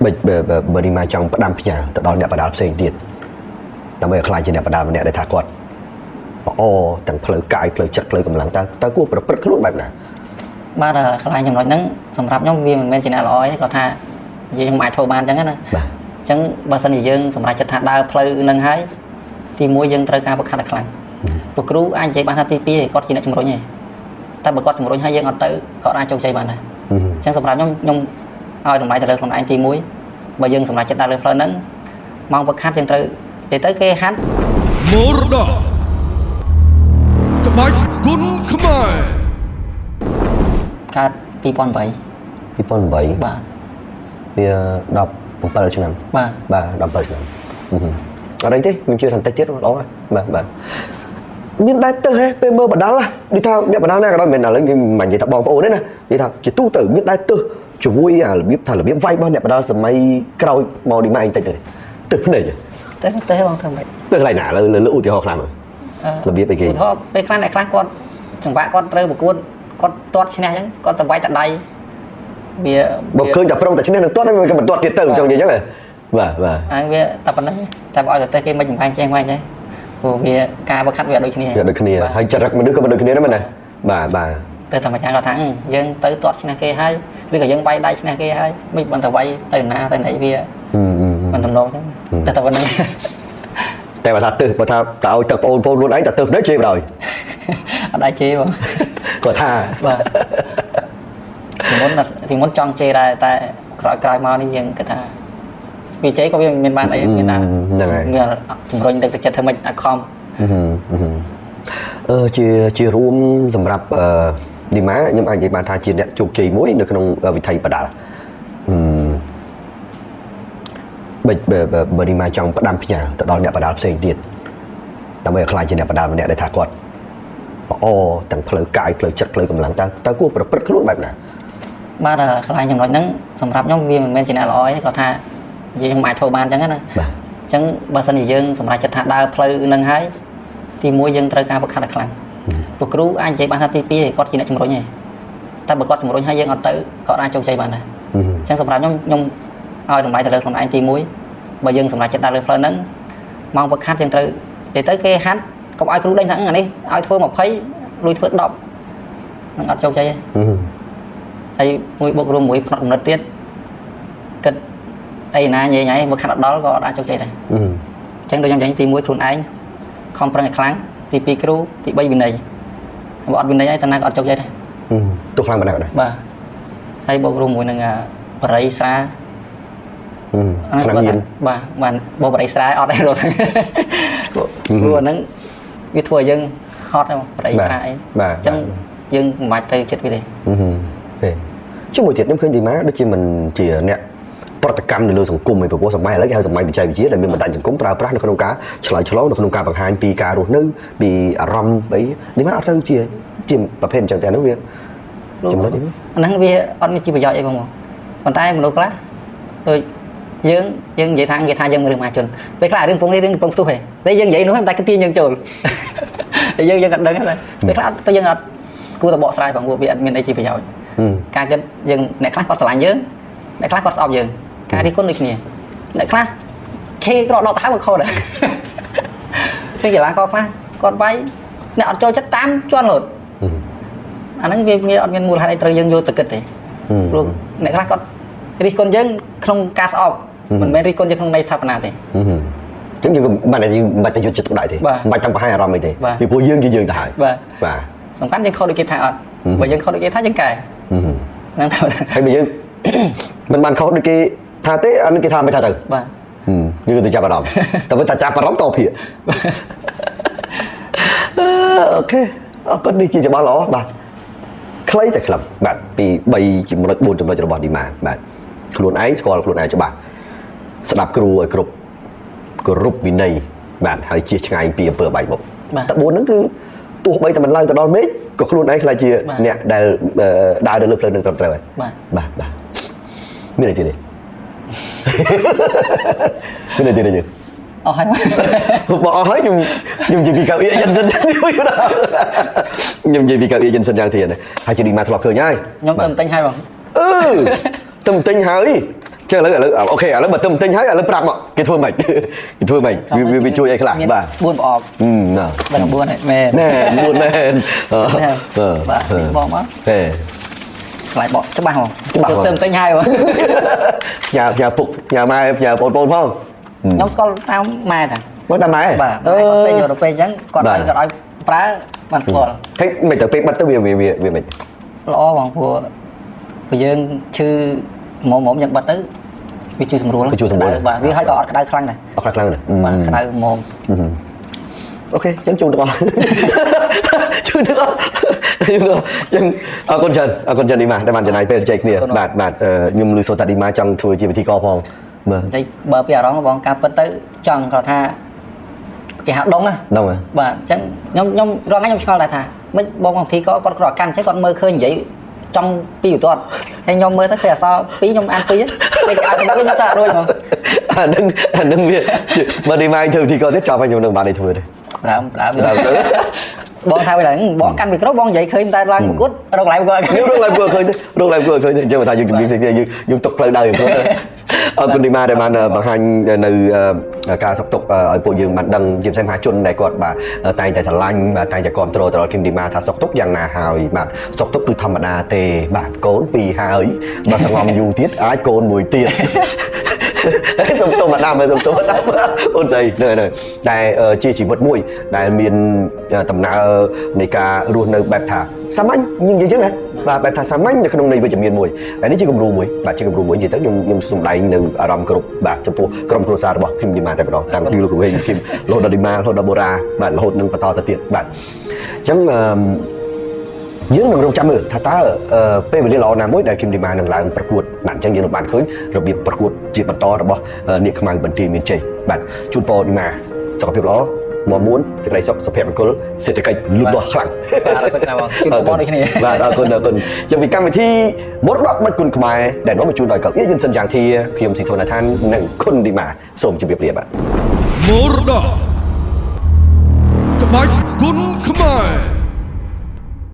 បើឌីម៉ាចង់ផ្ដាំផ្ញើទៅដល់អ្នកបដាល់ផ្សេងទៀតដើម្បីឲ្យក្លាយជាអ្នកបដាល់ម្នាក់ដែលថាគាត់ល្អទាំងផ្លូវកាយផ្លូវចិត្តផ្លូវកម្លាំងតើគួរប្រព្រឹត្តខ្លួនបែបណា? បាទកន្លែងចំណុចហ្នឹងសម្រាប់ខ្ញុំវាមិនមែនជាអ្នកល្អទេគាត់ថាយើងមិនអាចធ្វើបានអញ្ចឹងណា។ បាទ។ អញ្ចឹងបើសិនជាយើងសម្រេចចិត្តថាដើរផ្លូវហ្នឹងហើយទីមួយយើងត្រូវការហ្វឹកហាត់ឲ្យខ្លាំងព្រោះគ្រូអាចនិយាយបានថាទី2ឯងគាត់ជាអ្នកជំរុញឯងតែបើគាត់ជំរុញឲ្យយើងអត់ទៅក៏អាចជោគជ័យបានដែរអញ្ចឹងសម្រាប់ខ្ញុំខ្ញុំឲ្យតម្លៃទៅលើខ្លួនឯងទី1បើយើងសម្រេចចិត្តដើរលើផ្លូវហ្នឹងម៉ោងហ្វឹកហាត់យើងត្រូវនិយាយទៅគេហាត់ មរតកក្បាច់គុណខ្មែរ កើត2008។ 2008? បាទ។ វា17ឆ្នាំ។ បាទ។ បាទ17ឆ្នាំអត់អីទេខ្ញុំជឿថាបន្តិចទៀតល្អហើយបាទបាទមានដែរទៅហេពេលមើលបដាល់ណាដូចថាអ្នកបដាល់ណាក៏ដោយមិនមែនឥឡូវខ្ញុំមិននិយាយថាបងប្អូនទេណានិយាយថាជាទូទៅមានដែរទៅជាមួយអារបៀបថារបៀបវាយរបស់អ្នកបដាល់សម័យក្រោយមកនេះមកអញតិចទៅទៅភ្នែក ទៅទៅបងធ្វើមិន ទៅកន្លែងណាលើលើឧទាហរណ៍ខ្លះមើល របៀបអីគេ? ឧទាហរណ៍ពេលខ្លះអ្នកខ្លះគាត់ចង្វាក់គាត់ត្រូវប្រកួតគាត់ទាត់ឈ្នះអញ្ចឹងគាត់ទៅវាយតដៃវា បើឃើញតែប្រុងតែឈ្នះនឹងទាត់វាក៏មិនទាត់ទៀតទៅចង់និយាយអញ្ចឹងហ៎បាទបាទ ហើយវាតែប៉ុណ្្នឹងតែបើឲ្យទៅគេមិនបំផាញ់ចេះវាយចេះព្រោះវាការវឹកហាត់វាអត់ដូចគ្នា។ វាដូចគ្នាហើយចរិតមនុស្សក៏មិនដូចគ្នាដែរមែនទេបាទបាទ ទៅតែម្យ៉ាងគាត់ថាយើងទៅទាត់ឈ្នះគេហើយឬក៏យើងវាយដៃឈ្នះគេហើយមិនបន្តវាយទៅណាទៅណីវាមិនតំណងអញ្ចឹងទៅតែប៉ុណ្្នឹង។ តែបើថាទឹះបើថាតើឲ្យទឹកបងប្អូនខ្លួនឯងតែទឹះនេះជេរបណ្ដោយ? អត់ដែរជេរបង។ គាត់ថា បាទពីមុនពីមុនចង់ជេរដែរតែក្រោយក្រោយមកនេះយើងគិតថាវាជេរក៏វាមិនមានបានអីមានតែ ហ្នឹងហើយ មានជំរុញទឹកចិត្តធ្វើម៉េចឲ្យខំ អឺជាជារួមសម្រាប់អឺឌីម៉ាខ្ញុំអាចនិយាយបានថាជាអ្នកជោគជ័យមួយនៅក្នុងវិថីបដាល់អឺបើបើឌីម៉ាចង់ផ្ដាំផ្ញើទៅដល់អ្នកបដាល់ផ្សេងទៀតដើម្បីឲ្យក្លាយជាអ្នកបដាល់ម្នាក់ដែលថាគាត់ល្អទាំងផ្លូវកាយផ្លូវចិត្តផ្លូវកម្លាំងតើគួរប្រព្រឹត្តខ្លួនបែបណា? បាទកន្លែងចំណុចហ្នឹងសម្រាប់ខ្ញុំវាមិនមែនជាអ្នកល្អទេគាត់ថាយើងមិនអាចធ្វើបានអញ្ចឹងណា បាទ។ អញ្ចឹងបើសិនជាយើងសម្រេចចិត្តថាដើរផ្លូវហ្នឹងហើយទីមួយយើងត្រូវការហ្វឹកហាត់ឲ្យខ្លាំងព្រោះគ្រូអាចនិយាយបានថាទី2ឯងគាត់ជាអ្នកជំរុញឯងតែបើគាត់ជំរុញឲ្យយើងអត់ទៅក៏អាចជោគជ័យបានដែរអញ្ចឹងសម្រាប់ខ្ញុំខ្ញុំឲ្យតម្លៃទៅលើខ្លួនឯងទី1បើយើងសម្រេចចិត្តដើរលើផ្លូវហ្នឹងម៉ោងហ្វឹកហាត់យើងត្រូវនិយាយទៅគេហាត់កុំឲ្យគ្រូដេញថាអានេះឲ្យធ្វើ20លួយធ្វើ10នឹងអត់ជោគជ័យទេ ហើយមួយបុករួមមួយផ្នត់កំណត់ទៀតគិតអីណាញ៉ៃញ៉ៃបើខាត់អត់ដល់ក៏អត់អាចជោគជ័យដែរអញ្ចឹងដូចខ្ញុំនិយាយទី1ខ្លួនឯងខំប្រឹងឲ្យខ្លាំងទី2គ្រូទី3វិន័យបើអត់វិន័យហើយតាណាក៏អត់ជោគជ័យដែរ ទោះខ្លាំងប៉ុណ្ណាក៏ដោយ។ បាទហើយបូករួមមួយនឹងបរិយស្រា ខ្លាំងញៀន។ បាទបានបបរិយស្រាអត់ទេរត់ព្រោះអាហ្នឹងវាធ្វើឲ្យយើងហត់បរិយស្រាអី បាទ។ អញ្ចឹងយើងមិនបាច់ទៅចិត្តវាទេ ទេជាមួយទៀតខ្ញុំឃើញឌីម៉ាដូចជាមិនជាអ្នកប្រតិកម្មនៅលើសង្គមឯព្រោះសម័យឥឡូវគេហៅសម័យបច្ចេកវិទ្យាដែលមានបណ្ដាញសង្គមប្រើប្រាស់នៅក្នុងការឆ្លើយឆ្លងនៅក្នុងការបង្ហាញពីការរស់នៅពីអារម្មណ៍អីឌីម៉ាអត់សូវជាប្រភេទអញ្ចឹងតែនោះវាចំណុចនេះ អាហ្នឹងវាអត់មានជាប្រយោជន៍អីបងប៉ុន្តែមនុស្សខ្លះដូចយើងយើងនិយាយថាគេថាយើងរឿងមហាជនពេលខ្លះរឿងពងនេះរឿងពងផ្ទុះហ៎តែយើងនិយាយនោះតែគេទាញយើងចូលតែយើងយើងអត់ដឹងទេពេលខ្លះទៅយើងអត់គួរតែបកស្រាយផងព្រោះវាអត់មានអីជាប្រយោជន៍ការគិតយើងអ្នកខ្លះគាត់ស្រឡាញ់យើងអ្នកខ្លះគាត់ស្អប់យើងការរិះគន់ដូចគ្នាអ្នកខ្លះគេក្រដកទៅហើយមកខុសដែរពេលកីឡាករខ្លះគាត់វាយអ្នកអត់ចូលចិត្តតាមជន់រហូតអាហ្នឹងវាអត់មានមូលហេតុអីត្រូវយើងយកទៅគិតទេព្រោះអ្នកខ្លះគាត់រិះគន់យើងក្នុងការស្អប់មិនមែនរិះគន់យើងក្នុងន័យស្ថាបនាទេ អញ្ចឹងយើងក៏មិនយើងមិនបាច់តែយកចិត្តទុកដាក់ទេមិនបាច់តាមបង្ហាញអារម្មណ៍អីទេពីព្រោះយើងជាយើងទៅហើយ បាទ បាទ។ សំខាន់យើងខុសដូចគេថាអត់បើយើងខុសដូចគេថាយើងកែហ្នឹងតែ ហើយបើយើងមិនបានខុសដូចគេថាទេអានេះគេថាមិនថាទៅ បាទ។ យើងទៅចាប់អារម្មណ៍តែបើតែចាប់អារម្មណ៍តភា OK អរគុណនេះជាច្បាស់ល្អបាទខ្លីតែខ្លឹមបាទពី3ចំណុច4ចំណុចរបស់ឌីម៉ាបាទខ្លួនឯងស្គាល់ខ្លួនឯងច្បាស់ស្ដាប់គ្រូឲ្យគ្រប់គោរពវិន័យបាទហើយជៀសឆ្ងាយពីអំពើបាយមុខតែ4ហ្នឹងគឺទោះបីតែមិនឡើងទៅដល់មេឃក៏ខ្លួនឯងក្លាយជាអ្នកដែលដើរនៅលើផ្លូវនឹងត្រឹមត្រូវហើយ បាទ។ បាទបាទមានអីទៀតទេមានអីទៀតទេយើង? អស់ហើយ។ បើអស់ហើយខ្ញុំខ្ញុំនិយាយពីកៅអៀយិនសិនខ្ញុំនិយាយពីកៅអៀយិនសិនយ៉ាងទៀតហើយជាឌីម៉ាធ្លាប់ឃើញហើយ ខ្ញុំទៅទិញហើយបង អឺទៅទិញហើយ ចឹងឥឡូវឥឡូវ okay ឥឡូវបើទៅមិនទិញហើយឥឡូវប្រាប់មកគេធ្វើម៉េចគេធ្វើម៉េចវាវាជួយអីខ្លះ មាន បាទ 4ប្រអប់ ហឹមណា បាទ9ហ្នឹងមែន ណែ4មែនអឺ បាទនេះបងមក ហេ កន្លែងបកច្បាស់ហ្មង ច្បាស់ហ្មង ទៅទិញហើយហ្មង ញ៉ាញ៉ាពុកញ៉ាម៉ែញ៉ាបងប្អូនផង ខ្ញុំស្គាល់តាមម៉ែតា មកតាមម៉ែ បាទម៉ែគាត់ពេញយកទៅពេញអញ្ចឹងគាត់ឲ្យគាត់ឲ្យប្រើបានស្គាល់ ហេមិនទៅពេលបាត់ទៅវាវាវាមិន ល្អហ្មងព្រោះព្រោះយើងឈឺមុំមុំយើងបាត់ទៅវាជួយសម្រួលបាទវាឲ្យក៏អត់ក្តៅខ្លាំងដែរ អត់ខ្លាំងណាស់ បាទក្តៅមុំ okay អញ្ចឹងជូនទាំងអស់ជូនទាំងអស់អញ្ចឹងអរគុណច្រើនអរគុណច្រើនឌីម៉ាដែលបានចំណាយពេលជែកគ្នាបាទបាទខ្ញុំឮសូរតាឌីម៉ាចង់ធ្វើជាពិធីករផងមើល តែបើពីអារម្មណ៍បងការពិតទៅចង់គាត់ថាគេហៅដងណា ដឹងហ៎ បាទអញ្ចឹងខ្ញុំខ្ញុំរាល់ថ្ងៃខ្ញុំឆ្ងល់ដែរថាមិនបងពិធីក៏គាត់គ្រាន់កាន់អញ្ចឹងគាត់មើលឃើញនិយាយចង់ពីបន្ទាត់ហើយខ្ញុំមើលទៅឃើញអក្សរពីរខ្ញុំអានពីរគេឲ្យទៅខ្ញុំទៅរួចហ្មង អានឹងអានឹងវាបើឌីម៉ាធ្វើពិធីករទៀតចប់ហើយខ្ញុំនឹងបានឲ្យធ្វើទេ ប្រើប្រើបងថាវិញឡើងបងកាន់មីក្រូបងនិយាយឃើញតែឡើងមកគត់រកកន្លែងគាត់ ខ្ញុំរកឡើងគួរឃើញទេរកឡើងគួរឃើញទេអញ្ចឹងបើថាយើងជំនាញផ្សេងៗយើងយើងຕົកផ្លូវដើរយើងអរគុណឌីម៉ាដែលបានបង្ហាញនៅការសុខទុក្ខឲ្យពួកយើងបានដឹងជាពិសេសមហាជនដែលគាត់បាទតែងតែស្រឡាញ់បាទតែងតែគ្រប់គ្រងទៅដល់គឹមឌីម៉ាថាសុខទុក្ខយ៉ាងណាហើយបាទសុខទុក្ខគឺធម្មតាទេបាទកូនពីរហើយបើសងំយូរទៀតអាចកូនមួយទៀតសុំទោសម្ដាមសុំទោសម្ដាមអូនស្រីនៅនៅតែជាជីវិតមួយដែលមានដំណើរនៃការរស់នៅបែបថាសាមញ្ញនិយាយចឹងណាបាទបែបថាសាមញ្ញនៅក្នុងន័យវិជ្ជមានមួយហើយនេះជាគំរូមួយបាទជាគំរូមួយនិយាយទៅខ្ញុំខ្ញុំសំដែងនៅអារម្មណ៍គ្រប់បាទចំពោះក្រុមគ្រួសាររបស់គឹមឌីម៉ាតែម្ដងតាំងពីលោកវេងគឹមរហូតដល់ឌីម៉ារហូតដល់បូរ៉ាបាទរហូតនឹងបន្តទៅទៀតបាទអញ្ចឹងអឺយើងនឹងរងចាំមើលថាតើពេលវេលាល្អណាមួយដែលគឹមឌីម៉ានឹងឡើងប្រកួតបាទអញ្ចឹងយើងនឹងបានឃើញរបៀបប្រកួតជាបន្តរបស់នាគខ្មៅបន្ទាយមានជ័យបាទជូនពរឌីម៉ាសុខភាពល្អមាំមួនសេចក្តីសុខសុភមង្គលសេដ្ឋកិច្ចលូតលាស់ខ្លាំង បាទអរគុណណាស់បងជូនពរដូចគ្នា បាទអរគុណអរគុណជាពីកម្មវិធីមរតកបាច់គុណខ្មែរដែលនាំមកជូនដោយកៅអៀយិនសិនយ៉ាងធាខ្ញុំស៊ីធនឋាននិងគុណឌីម៉ាសូមជម្រាបលាបាទ មរតកក្បាច់គុណខ្មែរ